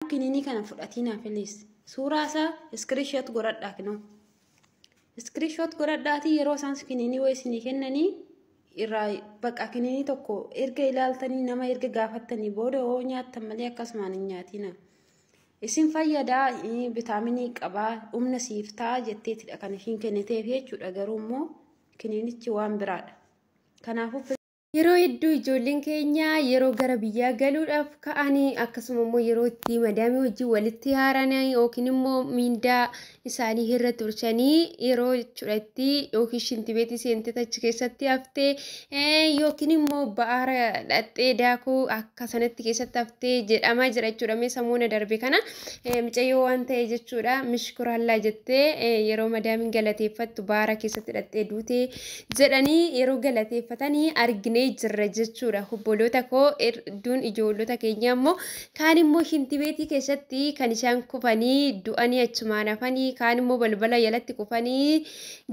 Kiniinii kana fudhatiinaa please. Suuraa isaa screenshot godhadhaa kinoo. Screenshot godhadhaatii yeroo isaan kiniinii wayii isinii kennanii irraa bakka kiniinii tokko erga ilaaltanii, nama erga gaafattanii booda hoo nyaattan malee akkasumaan hin nyaatina. Isin fayyadaa, vitaaminii qabaa, humna siif ta'a jetteetidha kan ishiin kenniteef jechuudha, garuu immoo kiniinichi waan biraadha. Kanaafuu Yeroo hedduu ijoolleen keenya yeroo gara biyyaa galuudhaaf ka'anii, akkasuma immoo yeroo itti madaamii wajjin walitti haaran yookiin immoo miindaa isaanii irra turchanii yeroo jechuudha itti yookiin shintibeetii seentee achi keessatti haftee yookiin immoo ba'aara dhaqxee daakuu akka sanatti keessatti haftee jedhamaa jira jechuudha. Mee samuuna darbe kana mucayyoo waan ta'e jechuudha, mishkuraallaa jettee yeroo madaamiin galateeffattu baara keessatti dhaqxee duutee jedhanii yeroo galateeffatanii argine jirra jechuudha. Obboloota koo, hedduun ijoollota keenya immoo kaan immoo shintibeetii keessatti kan isaan kufanii du'anii achumaan hafanii, kaan immoo balbala jalatti kufanii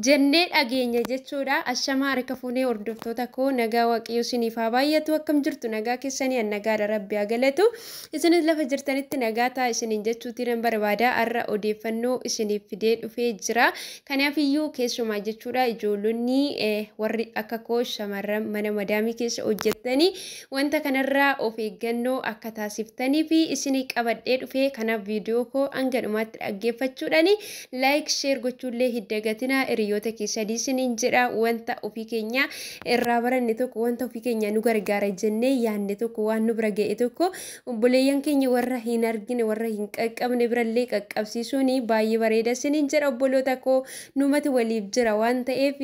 jennee dhageenya jechuudha. Ashamaa, harka fuunee hordoftoota koo, nagaa Waaqayyo isiniif haa baay'atu. Akkam jirtu? Nagaa keessanii? An nagaadha, Rabbi haa galatu. Isinis lafa jirtanitti nagaa ta'a isiniin jechuutti nan barbaada. Har'a odeeffannoo isiniif fidee dhufee jira. Kanaafiyyuu keessumaa jechuudha ijoollonni warri akka koo shamarran mana madaamii keessa hojjettanii wanta kanarraa of eeggannoo akka taasiftanii fi isinii qabadhee dhufee. Kanaaf viidiyoo koo hanga dhumaatti dhaggeeffachuudhaani like, share gochuullee hin dagatinaa hiriyoota keessanii isiniin jedha. Wanta ofii keenya irraa baranne tokko, wanta ofii keenya nu gargaara jennee yaadne tokko, waan nu bira ga'e tokko obboleeyyan keenya warra hin argine, warra hin qaqqabne birallee qaqqabsiisuun baay'ee bareeda isiniin jedha. Obboloota koo, numati waliif jira waan ta'eef,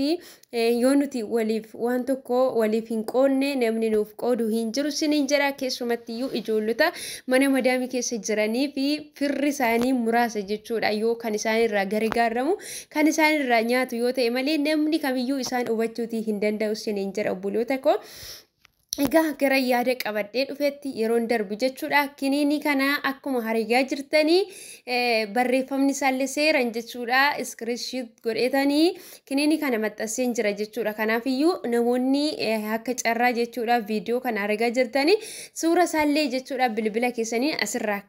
yoo nuti waliif waan tokko waliif hin qoodne namni nuuf qoodu hin jiru isiniin jedha. Keessumattiyyuu ijoollota mana madaamii keessa jiranii fi firri isaanii muraasa jechuudha, yoo kan isaan irraa gargaaramu, kan isaan irraa nyaatu yoo ta'e malee namni kamiyyuu isaan hubachuutii hin danda'u isiniin jedha, obboloota koo. Egaa gara yaada qabadhee dhufetti yeroon darbu jechuudha. Kiniinii kana akkuma argaa jirtanii barreeffamni isaallee seeran jechuudha. Screenshot godhetanii kiniinii kana maxxanseen jira jechuudha. Kanaafiyyuu namoonni akka carraa jechuudha viidiyoo kana argaa jirtanii suura isaallee jechuudha bilbila keessanii asirraa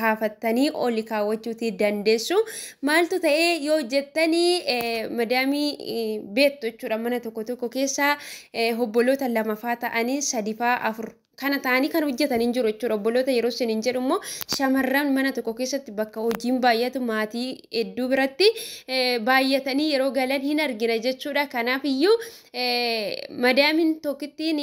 kaafattanii oli kaawwachuutii dandeessu. Maaltu ta'ee yoo jettanii, madaamii beektu jechuudha, mana tokko tokko keessaa obboloota lamafaa ta'anii, sadifaa, afur kana ta'anii kan hojjetan hin jiru jechuudha. Obboloota yeroo isin hin jedhu immoo shamarran mana tokko keessatti bakka hojiin baay'atu maatii hedduu biratti baay'atanii yeroo galan hin argina jechuudha. Kanaaf iyyuu madaamiin tokkittiin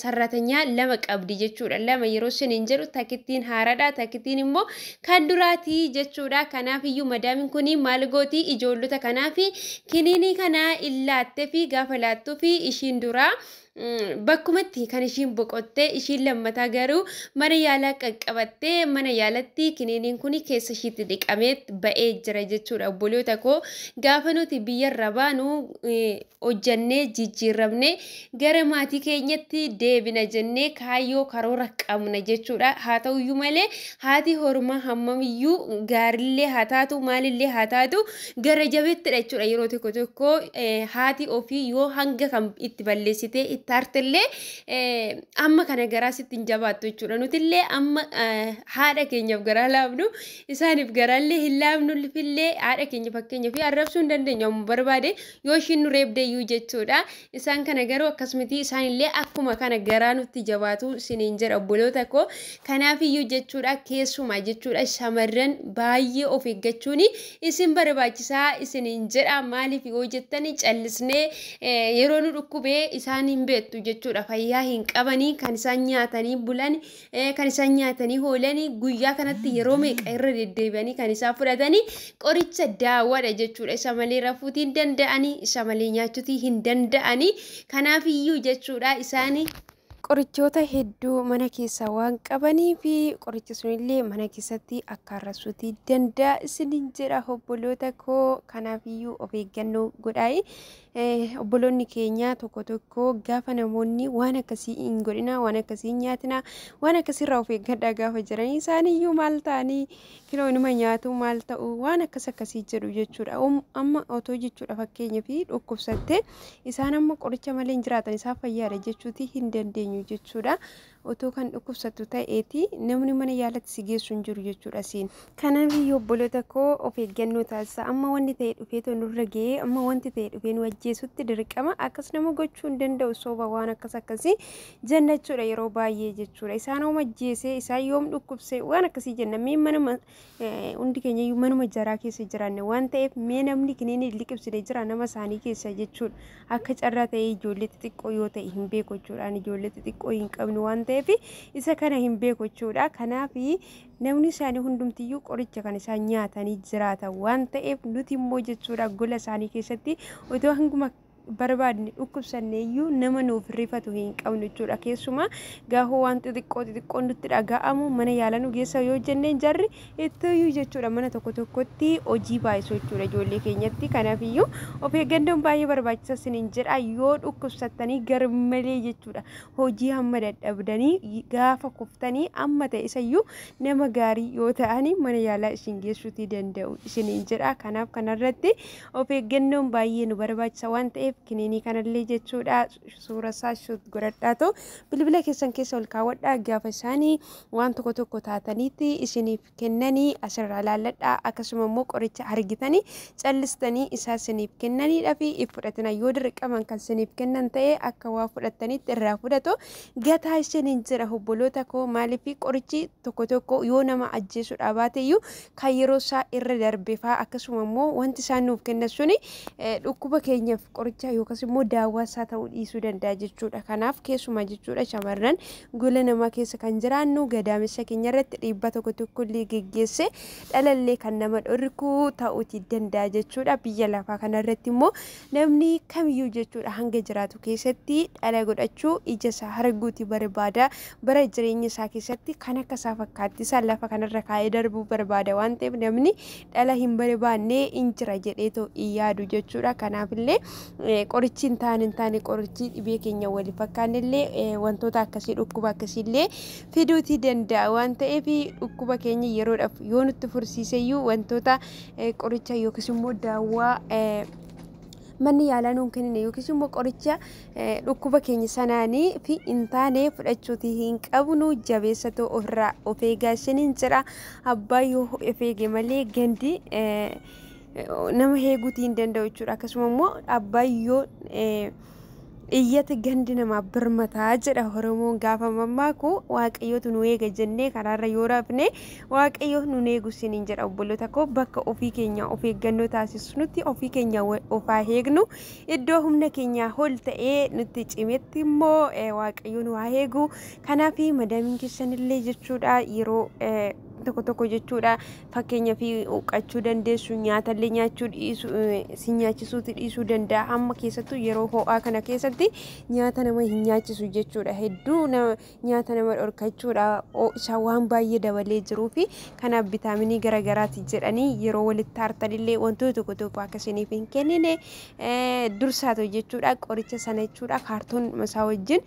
sarratanyaa lama qabdi jechuudha. Lama yeroo isin hin jedhu takkittiin haaraadha, takkittiin immoo kan duraatii jechuudha. Kanaaf iyyuu madaamiin kun maal gooti? Ijoollota kanaaf kiniinii kana illaattee fi gaafa laattuu fi ishiin duraa bakkumatti kan ishiin boqottee, ishiin lammataa garuu mana yaalaa qaqqabattee mana yaalatti kiniiniin kun keessa ishiitti dhiqamee ba'ee jira jechuudha. Obboloota koo, gaafa nuti biyyarra baanu hojjannee jijjiiramnee gara maatii keenyatti deebina jennee kaayyoo karoora qabna jechuudha. Haa ta'uyyuu malee haati hormaa hammamiyyuu gaariillee haa taatu, maalillee haa taatu, gara jabeettidha jechuudha. Yeroo tokko tokko haati ofii yoo hanga kan itti balleessitee itti aartellee amma kana garaa sitti hin jabaattu jechuudha. Nutillee amma haadha keenyaaf garaa laafnu isaaniif garaallee hin laafnullee, haadha keenya fakkeenyaaf arrabsuu hin dandeenyu amma barbaade yoo ishiin nu reebde iyyuu jechuudha. Isaan kana garuu akkasumatti isaanillee akkuma kana garaa nutti jabaatu isiniin jedha, obboloota koo. Kanaaf iyyuu jechuudha keessumaa jechuudha shamarran baay'ee of eeggachuun isin barbaachisaa isiniin jedha. Maaliif yoo jettani, callisnee yeroo nu dhukkubee isaan hin beektu jechuudha. Fayyaa hin qabanii, kan isaan nyaatanii bulan, kan isaan nyaatanii oolanii, guyyaa kanatti yeroo meeqa irra deddeebi'anii kan isaan fudhatanii qoricha daawwadha jechuudha. Isa malee rafuutii hin danda'anii, isa malee nyaachuutii hin danda'anii. Kanaaf iyyuu jechuudha isaan qorichoota hedduu mana keessa waan qabanii fi qorichi sunillee mana keessatti akka arrasuutii danda'a isiniin jedha, obboloota koo. Kanaaf iyyuu of eeggannoo godhaayi. Obboloonni keenya tokko tokko gaafa namoonni waan akkasii hin godhina, waan akkasii hin nyaatina, waan akkasiirraa of eeggadhaa gaafa jiranii, isaaniyyuu maal ta'anii kiloo inuma nyaatu, maal ta'u, waan akkas akkasii jedhu jechuudha. Amma otoo jechuudha fakkeenyaa fi dhukkubsattee isaan amma qoricha malee hin jiraatan, isaan fayyaadha jechuuti hin dandeenyu jechuudha. Otoo kan dhukkubsattu ta'eeti namni mana yaalatti si geessu hin jiru jechuudha siin. Kanaaf iyyuu obboloota koo of eeggannoo taasisa. Amma wanti ta'e dhufeetoo nurra ga'ee, amma wanti ta'e dhufee nu ajjeesutti dirqama akkas nama gochuu hin danda'u, sooba waan akkas akkasii jenna jechuudha yeroo baay'ee jechuudha. Isaan yoom ajjeesee, isaan yoom dhukkubsee, waan akkasii jenna. Mee manuma hundi keenya iyyuu manuma jaraa keessa jiraanne waan ta'eef, mee namni kiniini liqimsine jira nama isaanii keessa jechuudha. Akka carraa ta'ee ijoollee xixiqqoo yoo ta'e hin beeku jechuudha. Ani ijoollee xixiqqoo hin qabnu waan ta'eef isa kana hin beeku jechuudha. Kanaaf namni isaanii hundumtiyyuu qoricha kan isaan nyaatanii jiraatan waan ta'eef, nuti immoo jechuudha gola isaanii keessatti otoo hanguma barbaadne dhukkubsanne iyyuu nama nuuf rifatu hin qabnu jechuudha. Keessumaa gaafa waan xixiqqoo xixiqqoo nutti dhaga'amu mana yaala nu geessa yoo jenneen, jarri ittooyyuu jechuudha mana tokko tokkotti hojii baay'isu jechuudha ijoollee keenyatti. Kanaaf iyyuu of eeggannoon baay'ee barbaachisa isiniin jedha. Yoo dhukkubsattanii garmalee jechuudha hojii hamma dadhabdanii gaafa kuftanii amma ta'e isayyuu nama gaarii yoo ta'ani mana yaalaa isin geessuutii danda'u isiniin jedha. Kanaaf kanarratti of eeggannoon baay'ee nu barbaachisa waan ta'eef, kiniinii kanallee jechuudha suura isaa shoot godhadhaatu bilbila keessan keessa ol kaawwadhaa. Gaafa isaanii waan tokko tokko taataniitti isiniif kennanii asirraa laalladhaa. Akkasuma immoo qoricha argitanii callistanii isaa isiniif kennaniidha fi if fudhatina. Yoo dirqaman kan isiniif kennan ta'e akka waa fudhattanitti irraa fudhatu gataa isiniin jira, obboloota koo. Maaliif qorichi tokko tokko yoo nama ajjeesuudha baate iyyuu kan yeroo isaa irra darbe faa, akkasuma immoo wanti isaan nuuf kennan suni dhukkuba keenyaaf qoricha yookaas immoo daawwaa isaa ta'uu dhiisuu danda'a jechuudha. Kanaaf keessumaa jechuudha shamarran gola namaa keessa kan jiraannu gadaamessa keenya irratti dhiibbaa tokko tokko illee geggeesse dhalallee kan nama dhorkuu ta'uuti danda'a jechuudha. Biyya lafaa kanarratti immoo namni kamiyyuu jechuudha hanga jiraatu keessatti dhala godhachuu, ija isaa arguuti barbaada. Bara jireenya isaa keessatti kan akka isaa fakkaatti isaa lafa kanarra kaa'ee darbuu barbaada waan ta'eef, namni dhala hin barbaanne hin jira jedheetoo hin yaadu jechuudha. Kanaafillee qorichi hin taane qorichi dhibee keenya wal fakkaanne illee wantoota akkasii dhukkuba akkasiillee fiduutii danda'a waan ta'eef, dhukkuba keenya yeroodhaaf yoo nutti fursiiseyyuu wantoota qoricha yookiis immoo daawwaa manni yaalaa nuun kennine yookiis immoo qoricha dhukkuba keenya sanaanii fi hin taane fudhachuutii hin qabnu. Jabeessatoo ofirraa of eegaa isiniin jedha. Abbaa yoo of eege malee gandi nama eeguutii hin danda'u jechuudha. Akkasuma immoo abbaa yoo iyyata gandi namaa birmataa jedha Oromoon gaafa mammaaku. Waaqayyootu nu eega jennee karaarra yoo rafne Waaqayyo nu eegu isiniin jedha, obboloota koo. Bakka ofii keenya of eeggannoo taasisnutti ofii keenya ofaa eegnu. Iddoo humna keenyaa ol ta'ee nutti cimetti immoo Waaqayyo nu haa eegu. Kanaaf madaamiin keessanillee jechuudha yeroo tokko tokko jechuudha, fakkeenyaaf huqqachuu dandeessu, nyaatallee nyaachuu dhiisuu, si nyaachisuuti dhiisuu danda'a. Amma keessattuu yeroo ho'aa kana keessatti nyaata nama hin nyaachisu jechuudha. Hedduu nyaata nama dhorkachuudha isaa waan baay'ee dabalee jiruu fi kanaaf vitaaminii garagaraati jedhanii yeroo walitti haartanillee wantoota tokko tokko akkasiniif hin kennine dursaatu jechuudha. Qoricha sana jechuudha kaartoon masaa wajjin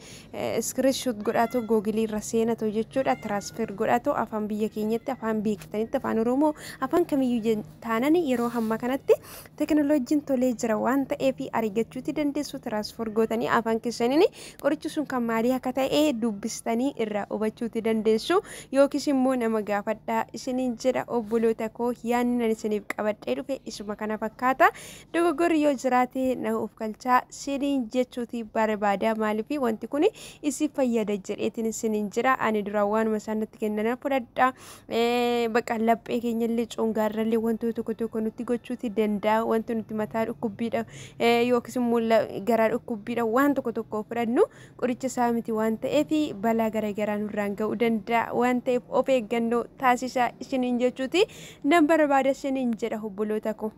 screenshot godhaatu, Google irra seenatu jechuudha, transfer godhaatu afaan biyya keenyatti, afaan beektanitti, afaan Oromoo, afaan kamiyyuu taanan yeroo hammaa kanatti teekinooloojiin tolee jira waan ta'eef argachuuti dandeessu. Transfer gootanii afaan keessaniin qorichi sun kan maalii akka ta'e dubbistanii irraa hubachuuti dandeessu yookiis immoo nama gaafadhaa isiniin jedha, obboloota koo. Yaadni nan isiniif qabadhee dhufe isuma kana fakkaata. Dogoggorri yoo jiraate na of galchaa isiniin jechuuti barbaada. Maaliif wanti kun isin fayyada jedheetiin isiniin jira. Ani duraan waanuma isaan natti kennan fudhadha. Bakka laphee keenyallee coongaarrallee wantoota tokko tokko nutti gochuuti danda'a. Wanti nuti mataa dhukkubbiidha yookiis immoo garaa dhukkubbiidha waan tokko tokko fudhannu qoricha isaa miti waan ta'eef balaa garaagaraa nurraan ga'uu danda'a waan ta'eef of eeggannoo taasisaa isiniin jechuuti nan barbaada isiniin jedha, obboloota koo.